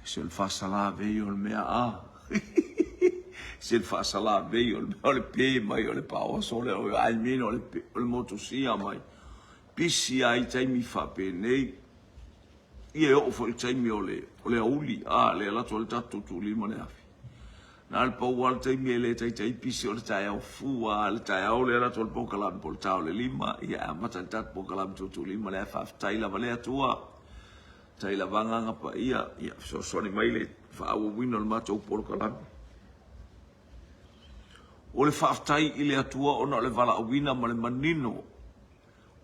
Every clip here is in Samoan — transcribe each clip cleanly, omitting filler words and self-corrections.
Se o le faasalavei o le mea a. Se le faasalavei o le mea o le pe mai o le paoa sole o I mean o le, o le motusia mai. Pisi lava i taimi faapenei. Ia e oo foi i le taimi o le, o le aoauli, a, le alu atu ai le tatou tuulima le afi. Na o le pau lava le taimi e le taitai pisi o le taeao fua, le taeao le alu atu ai le polokalame po o le ta o le 5, ia e amata le tatou polokalame tuutuulima lea. Faafetai lava le Atua. Tai lava Agaga Paia, ia fesoasoani mai le faaauauina o le matou polokalame. O le faafetai i le Atua ona o le valaauina ma le manino.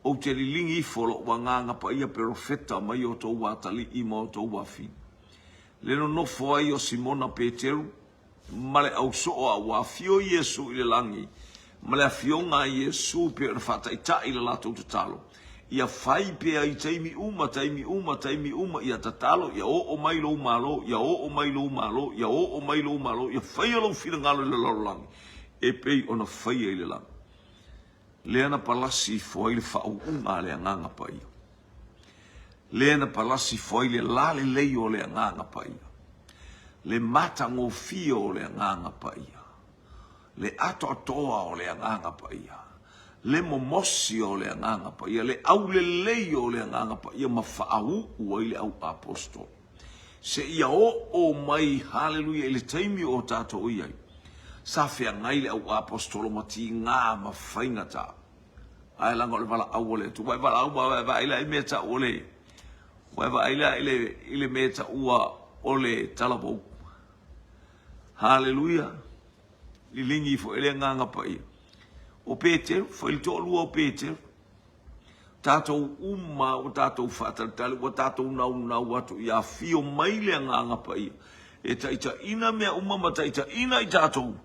Ou te liligi ifo lou Agaga Paia perofeta mai outou atalii ma outou afine. Le nonofo ai o Simona Peteru ma le ausoo a ua afio Iesu i le lagi, ma le afioga a Iesu pei ona faataitai le latou tatalo, ia fai pea i taimi uma, taimi uma, taimi uma, ia tatalo, ia oo mai lou Malo, ia oo mai lou Malo, ia oo mai lou Malo, ia faia lou finagalo i le lalolagi, e pei ona faia i le lagi. Lea na palasi ifo ai le faauuga a le Agaga Paia. Lea na palasi ifo ai le lalelei o le Agaga Paia. Le matagofie o le Agaga Paia. Le atoatoa o le Agaga Paia. Le momosi o le Agaga Paia. Le aulelei o le Agaga Paia ma faauu ai le au apostolo. Seia oo mai, haleluia, i le taimi o tatou i ai, sa feagai le au apostolo ma tiga ma faigata. Ae leaga o le valaau a le Atua. Ua e valaau ma ua e vaai la i mea tau o le, ua e vaai la i le, i le mea taua o le talavou. Haleluia. Liligi ifo e le Agaga Paia. O Peteru, fai le toalua o Peteru. Tatou uma ua tatou faatalitali, ua tatou naunau atu ia afio mai le Agaga Paia e taitaiina mea uma ma taitaiina i tatou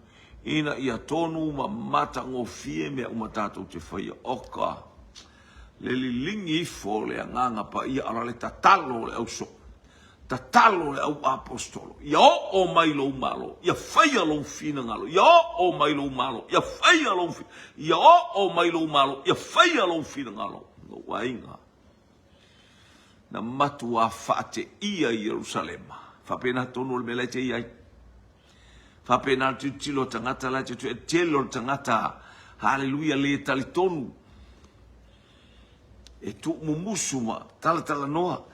ina ia tonu ma matagofie mea uma tatou te faia. Oka le liligi ifo o le Agaga Paia ala le tatalo o le ausoo. Tatalo le au apostolo, ia oo mai lou Malo, ia faia lou finagalo, ia oo mai lou Malo, ia faia lou ia oo mai lou Malo, ia faia lou finagalo. Lou aiga na matuā faateia i Ierusalema. Faapena tonu o le mea la e te i ai. Faapena le tilotilo a tagata la e te e tele o le tagata, haleluia, le talitonu. E tuumumusu ma talatalanoa.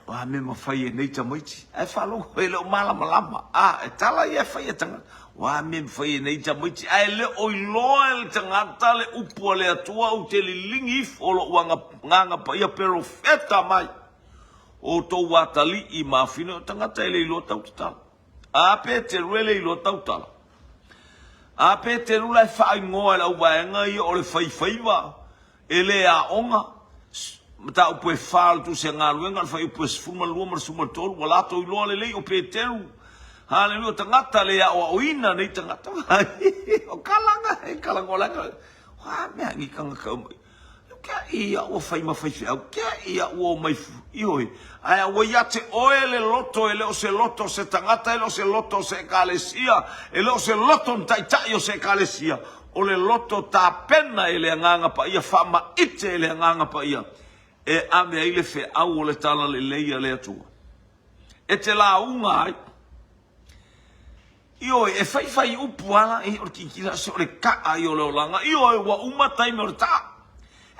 O a mea mafai e nei tamaiti? Ae faalogo e le o malamalama. A, e tala ia e fai e tagata. O a mea mafai e nei tamaiti? Ae le o iloa e le tagata le upu a le Atua ou te liligi ifo lou agaga paia perofeta mai outou atalii ma afine o tagata e le iloa tautatala. A Peteru e le iloa tautala. A Peteru la e faaigoa e le auvaega ia o le faifaiva E le aoga, mataupu e fa o le Tusi a Galuega, le fuaiupu e 12 ma le 13, ua latou iloa lelei o Peteru, haleluia, o tagata le aoaoina nei tagata. O kalaga, e kalagoalaga, o a mea ni tagata o mai. Kia ia ua fai ma faifeau, kia ia ua o mai ioi. Ae a ua ia te oe le loto, e le o se loto o se tagata, e le o se loto o se ekalesia, e le o se loto ni taitai o se ekalesia, O le loto tapena e le Agaga Paia, faamaite e le Agaga Paia, e ave ai le feau o le talalelei a le Atua. E te lauga ai. Ioe, e faifai upu ala, e o le kikila, se o le kaa ia o le olaga. Ioe, ua uma taimi o le taa.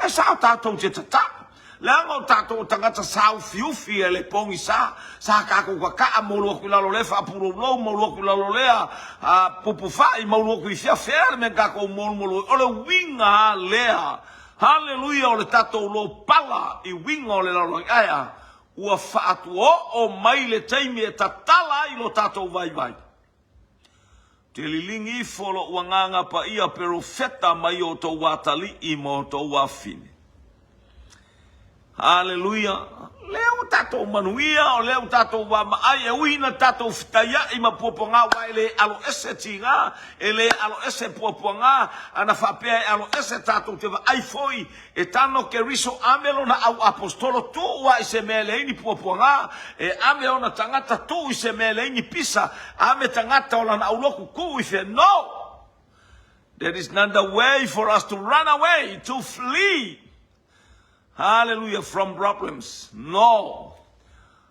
E sao tatou te tatao. Leaga o tatou o tagata saaufiufi e le pogisa. Sa tatou kakaa moulu atu i lalo lea faapuloulou, moulu atu i lalo lea pupufai, moulu atu i fea fea le mea na tatou moulumolu ai. O le uiga lava lea, haleluia, o le tatou lopala i uiga o le lalolagi. Ae a? Ua faatuoo mai le taimi e tatala ai lo tatou vaivai. Te liligi ifo lou agaga paia perofeta mai outou atalii ma outou afafine. Haleluia! Lea ua tatou manuia, o lea ua tatou vaavaai, e ui ina tatou fetaiai ma puapuaga, aua e le aloese tiga, e le aloese puapuaga, ana faapea e aloese tatou te vaai foi E tano Keriso ame lona au apostolo tuu a i se mea e leai ni puapuaga, e ame ona tagata tuu i se mea e leai ni pisa, ame tagata o lana aulotu tuu i fea. No! That is not the way for us to run away, to flee. Hallelujah, from problems. No!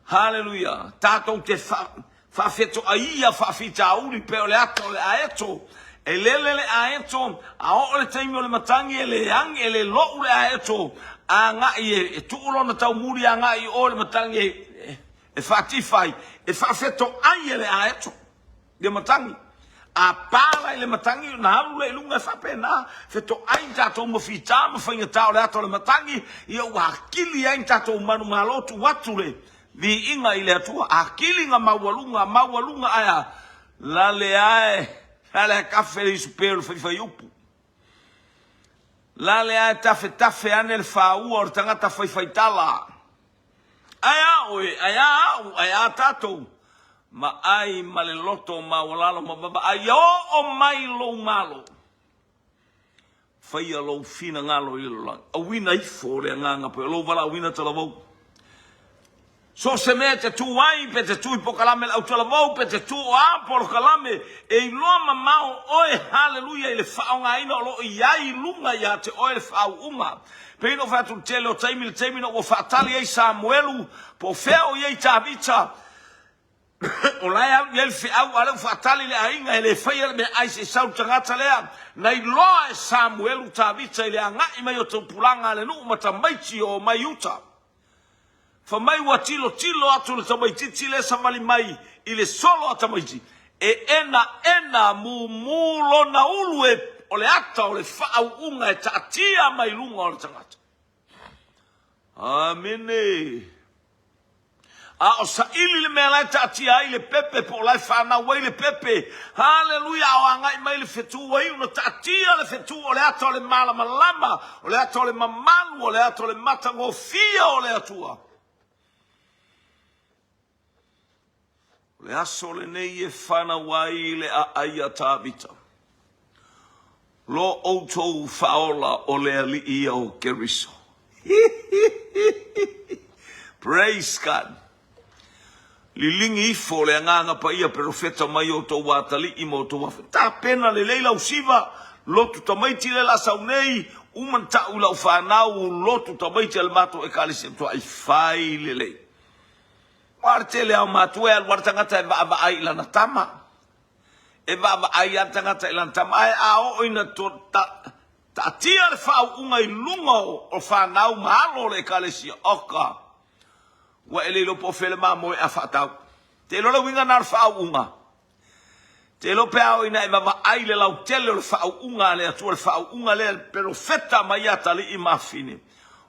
Haleluia! Tatou te fa, faafetoaia faafitauli pei o le ata o le aeto. E lele le aeto, a oo le taimi o le matagi e le agi, e le lou le aeto, agai e, e tuu lona taumuli agai i o le matagi e, e, e faatifa ai, e faafetoai e le aeto. Le matagi. A pa la i le matagi ona alu lea i luga e faapena, fetoai ni tatou ma fita ma faigata o le ata o le matagi, ia ua akili ai ni tatou manumalo tuu atu le viiga i le Atua. Akili ga maualuga, maualuga ae a lale ae, lale ae kafe le isupe o le faifaiupu. Lale ae tafetafe ane le faua o le tagata faifaitala. Ae a oe, ae a au, ae a tatou, vaai ma le loto maualalo ma vavaai ia oo mai lou malo. Faia lou finagalo i le lalolagi. Auina ifo le agaga pei o lou valaauina talavou. So o se mea e te tū ai, pe te tū i pokalame le autalavou, pe te tū o a polokalame, e iloa mamao oe, haleluia, i le faaaogaina o lo o i ai i luga ia te oe le faauuga. Pei ona ou fai atu i le tele o taimi, le taimi na ua faatali ai Samuelu, po o fea o i ai Tavita, o la e alu i ai le feau, a o lea ua faatali le aiga e le faia le meaai se i sau le tagata lea. Na iloa e Samuelu Tavita i le agai mai o tupulaga a le nuu ma tamaiti o omai i uta. Fai mai ua tilotilo atu le tamaitiiti lea savali mai i le solo a tamaiti, e enaena mumu lona ulu e o le ata o le faauuga e taatia mai luga o le tagata. Amene. A o saili le mea la e taatia ai le pepe po o la e fanau ai le pepe. Haleluia, a o agai mai le fetu ua iu ona taatia le fetu o le ata o le malamalama, o le ata o le mamalu, o le ata o le matagofie o le Atua. O le aso lenei e fanau ai le aai a Tavita. Lo outou faaola o le Alii ia o Keriso. Praise God. Liligi ifo le Agaga Paia perofeta mai outou atalii ma outou afe. Tapena lelei lau siva, lotu tamaiti le la sau nei, uma na ta'u i lau fanau, lotu tamaiti a le matou ekalesia matuai fai lelei. Ua le tele ao matua e alu a le tagata e vaavaai i lana tama. E vaavaai lava le tagata i lana tama, ae a oo ina to, ta, taatia le faauuga i luga o, o fanau ma alo o le ekalesia, oka, ua e le iloa po o fea le mamoe a faatau. Te iloa le uiga na o le faauuga. Te iloa pe a oo ina e vavaai le lautele o le faauuga a le Atua, le faauuga lea le perofeta mai atalii ma afine.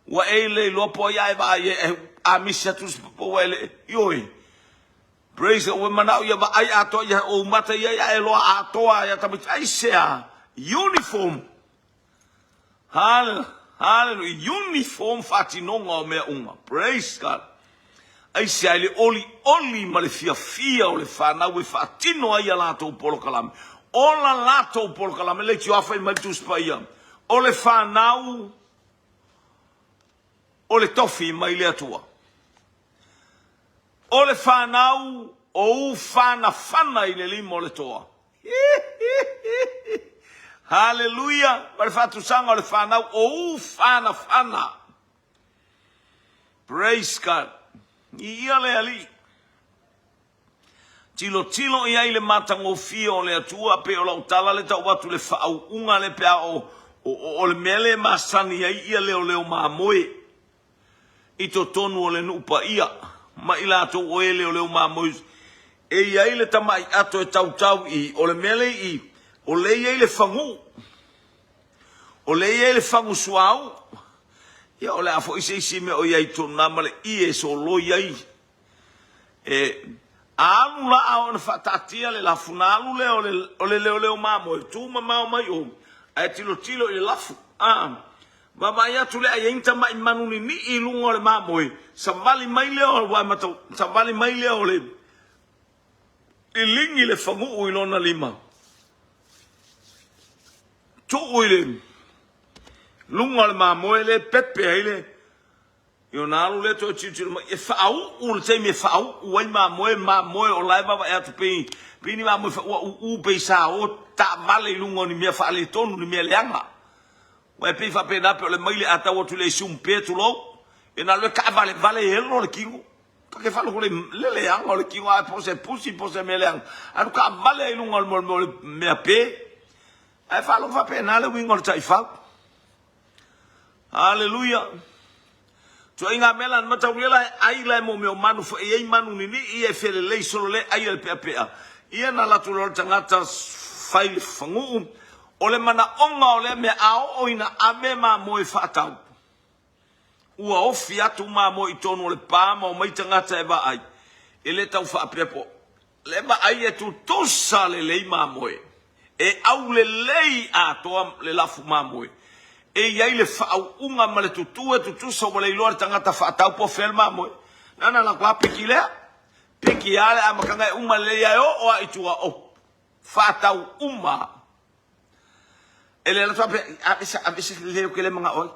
Ua e le iloa po o ai a e vaai ai, e a misi atu se papa ua e le, ioe. Praise God, ua manao ia vaai atoa ia ou mata ia ia e loa atoa ia tamaiti. Aisea, uniform. Hallelujah, uniform faatinoga o mea uma. Praise God. Aisea i le olioli ma le fiafia o le fanau e faatino ai a latou polokalame. Ola latou polokalame, leitioa fai mai le Tusi Paia. O le fanau o le tofi mai le Atua. O le fanau o u fanafana i le lima o le toa. Haleluia! Ma le faatusaga o le fanau o u fanafana. Praise God. I ia le Alii. Tilotilo i ai le matagofie o le Atua, pei o lau tala le tau atu le faauuga le pe a o, o, o, o le mea le masani ai ia leoleo mamoe. i totonu o le nuu paia, ma i latou o e leoleo mamoe e i ai le tamai ato e tautau i, o le mea lea i, o lea e i ai le faguu, o lea e i ai le fagu suauu, ia o le a foi se isi mea o i ai i totonu na ma le ie e soloi ai. E alu la a ona faataatia le lafu, na alu lea o le, o le leoleo mamoe, tu mamao mai o, ae tilotilo i le lafu. A, Vaavaai atu lea, i ai ni tamai manu ninii i luga o le mamoe, savali mai lea o le matau, savali mai lea o le liligi le faguu i lona lima, tuu i le luga o le mamoe lea e pepe ai le Ia ona alu lea toe tilotilo mai, e faauu le taimi e faauu ai mamoe, mamoe o la e vaavaai atu pei, pei ni mamoe ua uu pei sa o taavale i luga o ni mea faaletonu, ni mea leaga. Ua e pei faapena pei o le maile a tau atu i le isi umpe tulou, ia na alu e kaavalevale elo le kilo. Ta ke faalogo le le leaga o le tino ae po o se pusi po o se mea leaga. Alu taavale ai i luga o le mo le mea pe. Ae faalogo faapena le uiga o le taifau. Haleluia. Tuaiga mea la na mataulia la e ai la e mo mea o manu foi e i ai manu ninii e felelei solo le ai a le peapea. Ia na alu atu loa le tagata fai le faguu o le manaoga o lea mea a oo ina ave mamoe faatau. Ua ofi atu mamoe i tonu o le pa ma omai tagata e vaai. E le tau faapea po le vaai e tutusa lelei mamoe. E aulelei atoa le lafu mamoe. E i ai le faauuga ma le tutu e tutusa ua le iloa e le tagata faatau po o fea le mamoe. Lana la ku piki lea. Piki lava le amataga e uma lelei ae oo lava i tua o faatau uma. E le alu atu faapea, aveese, aveese le ou te le manao ai.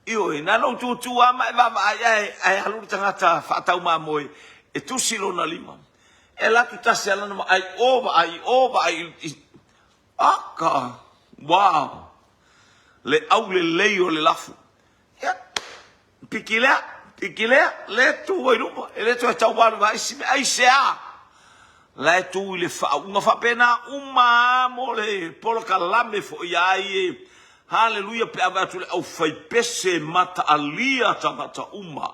Ioe, na ona ou tutu lava ma e vaavaai ae, ae alu le tagata faatau mamoe e tusi lona lima. E alu atu tasi lava lana vaai i o, vaai i o, vaai i... Aka! Wow! Le aulelei o le lafu. Ia, piki lea, piki lea, lea e tu ai luma, e le toe tau alu ai isi mea, aisea? La e tu i le faauuga faapena uma lava mo le polokalame foi a ia. Haleluia pe ave atu le aufaipese mataalia tagata uma.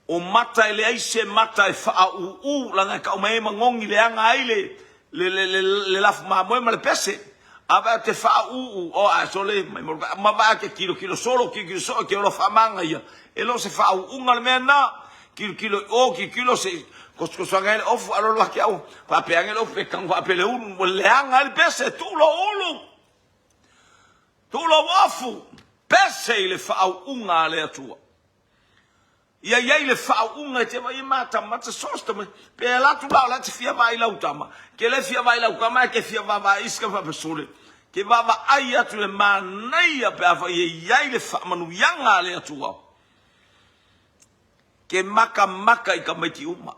O mata e leai se mata e faaūū leaga e tau mai ai magogi leaga ai le le le le le lafu mamoe ma le pese. A vaai atu te faaūū, oh ae sole mai mo ma vaai atu te kilokilo solo, kilokilo soo e te ola faamagaia. E le o se faaūūga le mea lena. Kilokilo i o, kilokilo se i kosokoso ane ai le ofu, alualu ake au faapea ane le ofu pe tago faapea le ulu, ua leaga ai le pese, tuu lou ulu, tuu lou ofu, pese i le faauuga a le Atua. Ia i ai le faauuga e te vaai e matamata so se tamaiti. Pe alu atu la o la e te fia vaai i lau tama, ke le fia vaai i lau tama ae ke fia vaavaai i isi tama faapea sole. Ke vaavaai atu i le manaia pe afai e i ai le faamanuiaga a le Atua. Ke makamaka i tamaiti uma.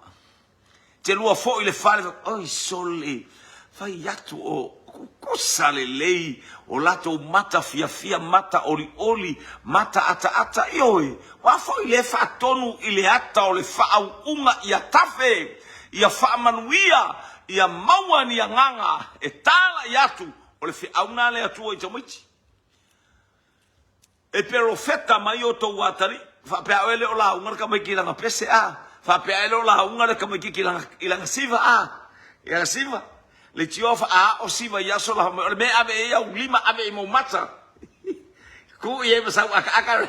Te lua foi le fale, oi sole, fai atu o kukusa lelei o latou mata fiafia, mata olioli, mata ataata, ioe, ua foi le faatonu i le ata o le faauuga ia tafe, ia faamanuia, ia maua ni agaga e talai atu o le feau na le Atua i tamaiti. E perofeta mai outou atalii, faapea oe le o lauga le tamaiti i lana pese a, faapea e le o lauga le tamaititi i lana siva a, i lana siva. Leitioa faaao siva i aso la o le mea e ave ai au lima ave i mau mata. Ku i ai ma sau akaaka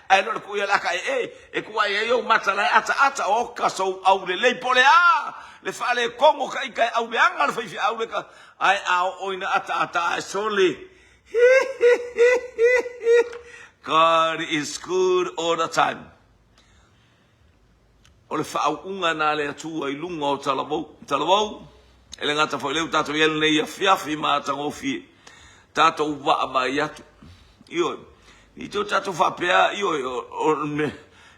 ae le o le ku i le aka e e, e ku ai ai ou mata la e ataata o ka sou aulelei po o le a le faalekogo ka ika e auleaga le faifeau le ka ae a oo ina ataata ae sole. God is good all the time. O le faauuga na le Atua i luga o Talavou. Talavou, e le gata foi leu tātou i lenei afiafi matagofie. Tātou vaavaai atu. Ioe, i te o tātou faapea, ioe, o, o, me,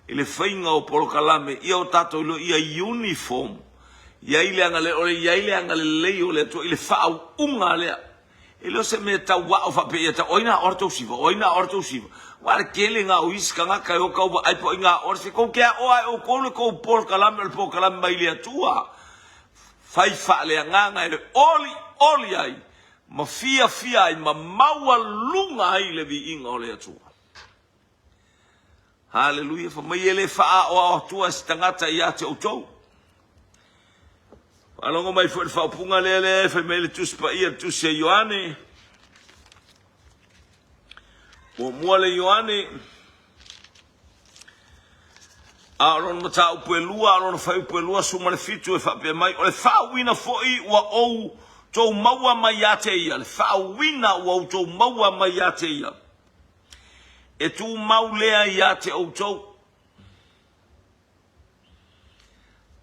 i le faiga o polokalame, ia o tātou ilo ia uniform. Iai le agale, o le iai le agalelei o le Atua i le faauuga lea. E le o se mea tauao faapea ia tau, o ai na aoa le tou siva, o ai na aoa le tou siva. Ua le tele na o isi tagata e o tau vaai po o ai na aoa le siva. Kou te aoa e outou le kou polokalame o le polokalame mai le Atua. Fai faaleagaga e olioli ai ma fiafia ai ma maualuga ai le viiga o le Atua. Haleluia, fai mai e le faaaoao atua e se tagata ia te outou. Faalogo mai foi le faaupuga lea lea e fai mai le Tusi Paia, le Tusi a Ioane. Muamua le Ioane, a o lona mataupu e lua, a o lona fuaiupu e 27 e faapea mai, o le faauuina foi ua outou maua mai ia te ia, le faauuina ua outou maua mai ia te ia. E tumau lea ia te outou.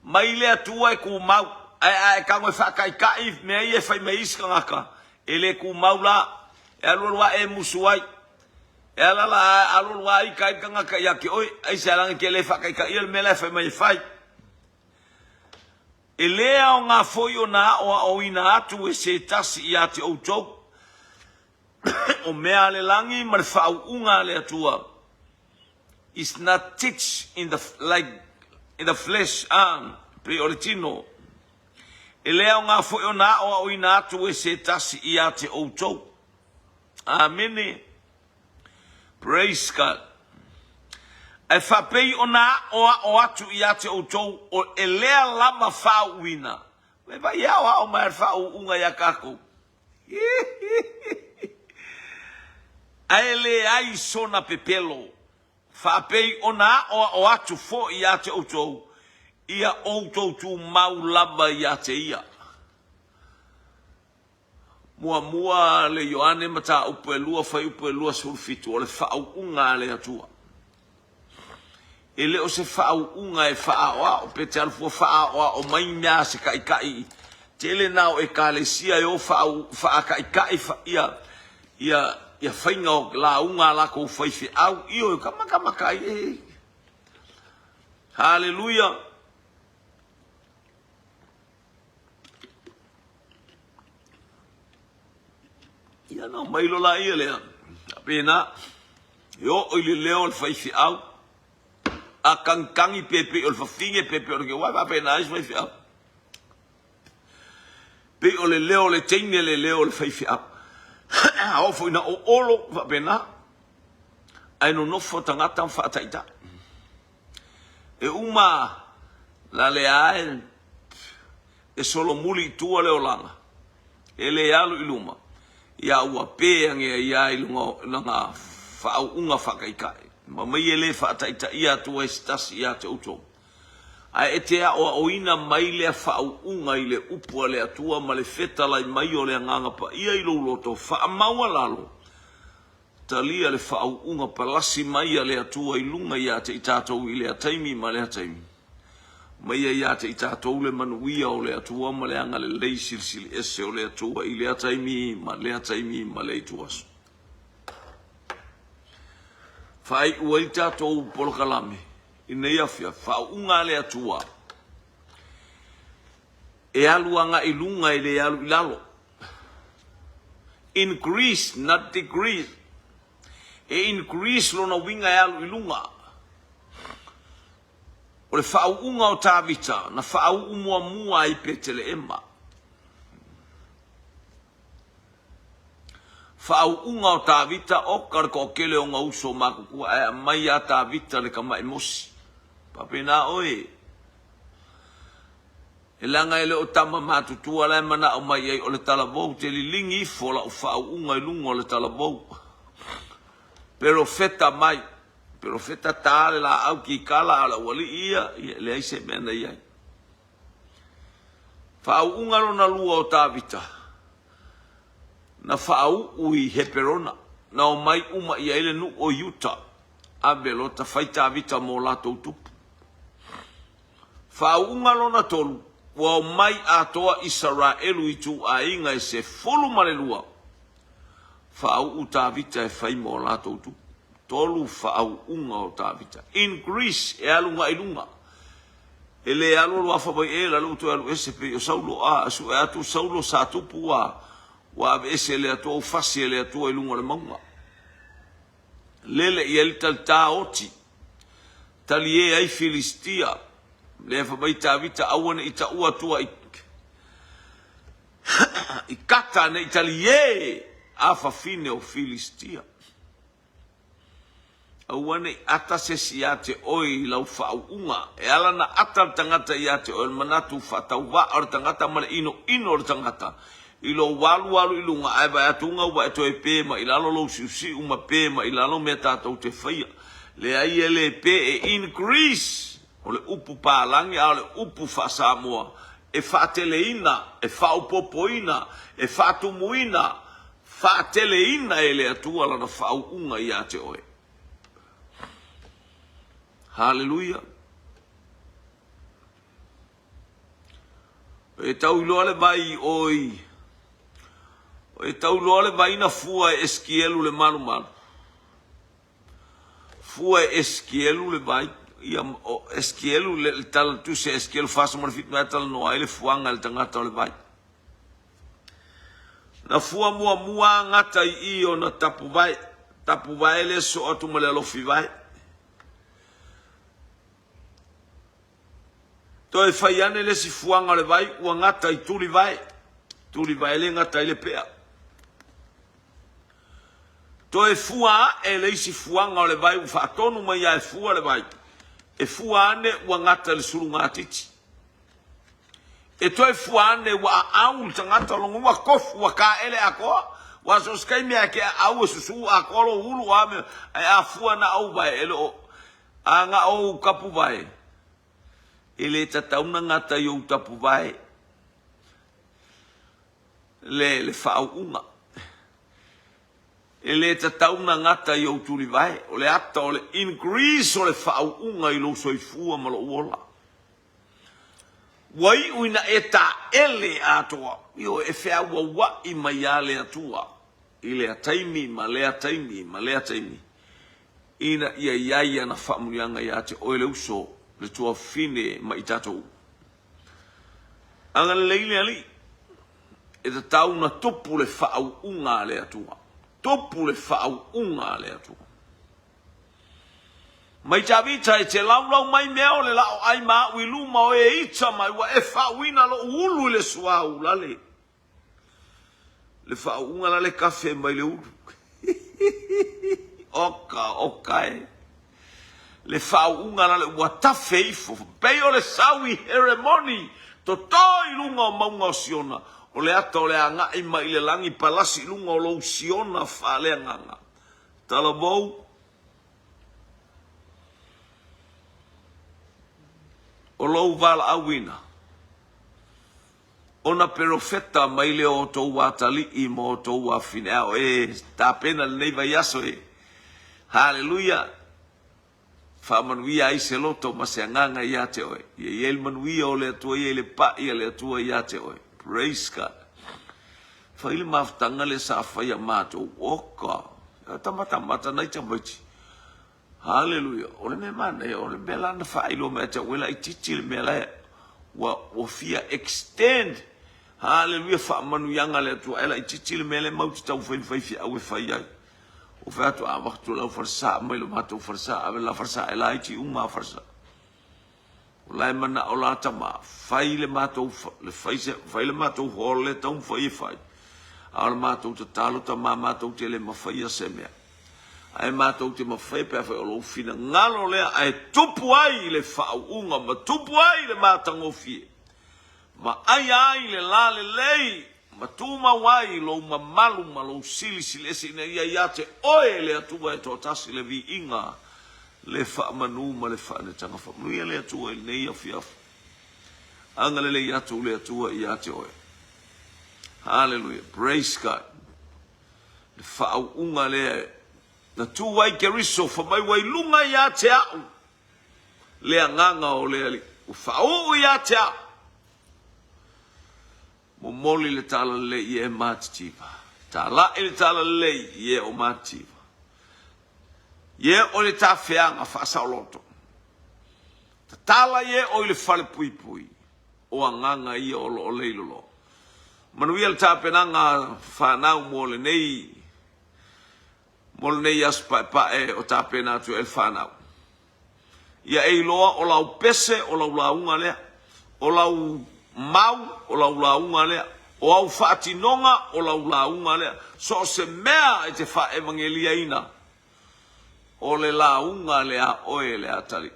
Mai le Atua e tumau, ae a e tago e faataitai mea ia e fai mai isi tagata, e le tumau la. E alualu ae e musu ai. E ala la alualu ae ita ai le tagata ia te oe, aisea leaga e te le faataitaia le mea la e fai mai e fai. E le aoga foi ona aoaoina atu e se tasi ia te outou. O mea a le lagi ma le faauuga a le Atua is not teach in the like. In the flesh, a, pei o le tino. E le aoga foi ona aoaoina atu e se tasi ia te outou. Amene. Praise God. Ae faapei ona aoao atu ia te outou o e lea lava faauuina. Vai vai e aoao mai le faauuga ia kākou. Ae leai sona pepelo. Faapei ona aoao atu foi ia te outou, ia outou tumau lava ia te ia. Muamua le Ioane mataupu e 2 fuaiupu e 27, o le faauuga a le Atua. E le o se faauuga e faaaoao, pe te alu fua faaaoao mai mea a se kaikai. Tele na o ekalesia e o faakaikai ia ia ia faiga o lauga a lakou faifeau. Ioe, ka makamaka ai e. Haleluia. Ia na mai lo la ia lea. Pena e oo i le leo o le faifeau a kagikangi pe pei o le fafine pe pei o le ke wai faapena ai se faifeau. Pei o le leo o le teine le leo o le faifeau. A oo foi ina oolo faapena ae nonofo tagata ma faataitai. E uma la lea e e solomuli i tua le olaga, e le alu i luma, ia ua pe age ai ia i luga o lana faauuga faataitai. Ma mai e le faataitaia atu ai se tasi ia te outou. Ae e te aoaoina mai lea faauuga i le upu a le Atua ma le fetalai mai o le Agaga Paia i lou loto faamaualalo, Talia le faauuga palasi mai a le Atua i luga ia te i tatou i lea taimi ma lea taimi. Aumaia ia te i tatou le manuia o le Atua ma le agalelei silisili ese o le Atua i lea taimi ma lea taimi ma le ituaso. Faaiu ai tatou polokalame i nei afiafi, faauuga a le Atua e alu agai i luga e le alu i lalo. Increase, not decrease. E increase lona uiga e alu i luga. O le faauuga o Tavita, na faauu muamua ai Peteleema. Faauuga o Tavita, oka le toatele o ona uso matutua, ae aumai ia Tavita le tama'i mosi. Faapena oe. E leaga e le o tama matutua la e manao mai ai o le talavou, te liligi ifo lau faauuga i luga o le talavou. Perofeta mai, perofeta ta le laau kikala a o le aualii ia, ia e leai se mea na i ai. Faauuga lona lua o Tavita, na faauu i Heperona, na omai uma i ai le nuu o Iuta, ave lota fai Tavita mo latou tupu. Faauuga lona tolu, ua omai atoa Isaraelu i ituaiga e 12, faauu Tavita e fai mo latou tupu. Tolu faauuga o Tavita. Increase, e alu agai i luga. E le alu alu afa mai e la ua toe alu ese pei o Saulo. A, sue atu Saulo sa tupu ua, ua aveese e le Atua, ua fasi e le Atua i luga o le mauga. Lele i ai le talita oti. Talie ai Filistia. Lea fai mai Tavita, aua ne i taua atua i, i Kata, ne i talie afafine o Filistia. Aua ne i ata se isi ia te oe i lau faauuga. E ala na ata le tagata ia te oe, o le manatu faatauvaa o le tagata ma le inoino o le tagata i lou alualu i luga, ae vaai atu ua e toe pe mai i lalo lou siusiu ma pe mai i lalo mea tatou te faia. Leai e le pe, e increase! O le upu palagi a o le upu faa-Samoa e faateleina, e faaopoopoina, e faatumuina, faateleina e le Atua lana faauuga ia te oe. Haleluia! E tau iloa le vai i o i E tau iloa le vai na fua e Esekielu le malumalu. Fua e Esekielu le vai. Ia, o Esekielu, le, le tala tusi a Esekielu 47 mea talanoa ai le fuaga e le tagata o le vai. Na fua muamua gata i i ona tapuvae. Tapuvae le soo atu ma le alofi vai. Toe fai ane le isi fuaga o le vai ua gata i Tulivae. Tulivae le gata ai le pea. Toe fua ae le isi fuaga o le vai ua faatonu mai lava e fua le vai. E fua ane ua gata i le sulugatiti. E toe fua ane ua aau le tagata lona ua tofu ua taele atoa. Aua so o se taimi lava e te aau e susu atoa lou ulu o a mea ae a fua na o ou vae e le o a na o ou tapuvae e le tatau ona gata i ou tapuvae le le faauuga. E le tatau ona gata i ou tulivae, o le ata o le increase o le faauuga i lou soifua ma lou ola. Ua iu ina e taele atoa, ioe, e feauaua'i mai lava le Atua i lea taimi ma lea taimi ma lea taimi, ina ia i ai ana faamanuiaga ia te oe le uso, le tuafafine ma i tatou uma. Agalelei le Alii, e tatau ona tupu le faauuga a le Atua. Tupu le faauuga a le Atua. Mai Tavita e te laulau mai mea o le la'o ai ma a'u i luma o e ita mai ua e faauina lo'u ulu i le suauu lale. Le faauuga la le kafe mai le ulu. Oka, oka e. Le faauuga la le ua tafe ifo, pei o le sau i Heremoni, toto i luga o mauga o Siona, o le ata o le agai mai i le lagi palasi i luga o lou Siona faaleagaga. Talavou, o lou valaauina, ona perofeta mai lea o outou atalii ma outou afafine. A o e tapena lenei vaiaso e, Haleluia! Faamanuia ai se loto ma se agaga ia te oe. Ia i ai le manuia o le Atua, ia i le pai a le Atua ia te oe. Praise God. Fai le mafutaga lea sa faia matou. Oka, tamatamata nai tamaiti. Haleluia. O le mea manaia, o le mea la na faailoa mai ia te au, ua laitiiti le mea la e, ua, ua fia extend, haleluia, faamanuiaga a le Atua, ae laitiiti le mea lea matou te taumafai ma faifeau e fai ai. Ua fai atu, a avatu lau falesa, aumai lo matou falesa, ave la falesa, e laiti uma a falesa. O la e manao la tama, fai le matou, le fai, se, fai le matou hall le taumafai e fai. A o le matou tatalo tama matou te le mafaia se mea. Ae matou te mafaia pe afai o lou finagalo lea ae tupu ai le faauuga ma tupu ai le matagofie. Vaaia ai le lalelei ma tumau ai lou mamalu ma lou silisiliese ina ia ia te oe le Atua e toatasi le viiga, le faamanu ma le faanetaga. Faamanuia le Atua i lenei afiafi. Agalelei atu le Atua ia te oe. Haleluia. Praise God. Le faauuga lea na tu ai Keriso fai mai ua i luga ia te au le agaga o le Alii. Ua faauu ia te au. Momoli le talalelei i e matitiva. Talai le talalelei i e o matitiva. I e o le tafeaga faasaoloto. Tatala i e o i le falepuipui. O agaga ia o lo o leiloloa. Manuia le tapenaga fanau mo lenei mo lenei aso paepae o tapena atu e le fanau. Ia e iloa o lau pese o lau lauga lea, o lau mau o lau lauga lea, o au faatinoga o lau lauga lea. So o se mea e te faaevangeliaina, o le lauga lea a oe le atalii.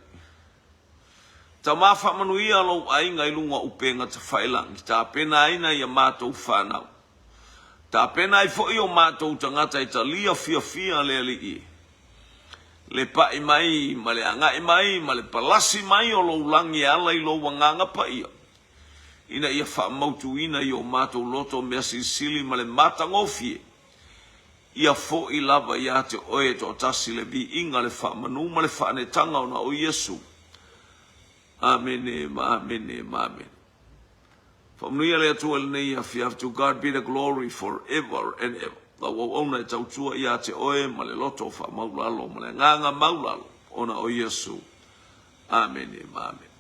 Tama faamanuia lou aiga i luga o upega tafailagi, tapenaina ia matou fanau. Tapena ai foi o matou tagata e talia fiafia le Alii, le paʻi mai ma le agai mai ma le palasi mai o lou lagi e ala i lou agaga paia, ina ia faamautuina i o matou loto mea silisili ma le matagofie, ia foi lava ia te oe e toatasi le viiga, le faamanu ma le faanetaga ona o Iesu. Amene ma amene ma amene. Faamanuia le Atua i lenei afiafi. To God be the glory for ever and ever. Lau auauna e tautua ia te oe ma le loto faamaulalo ma le agaga maulalo ona o Iesu. Amene ma amene.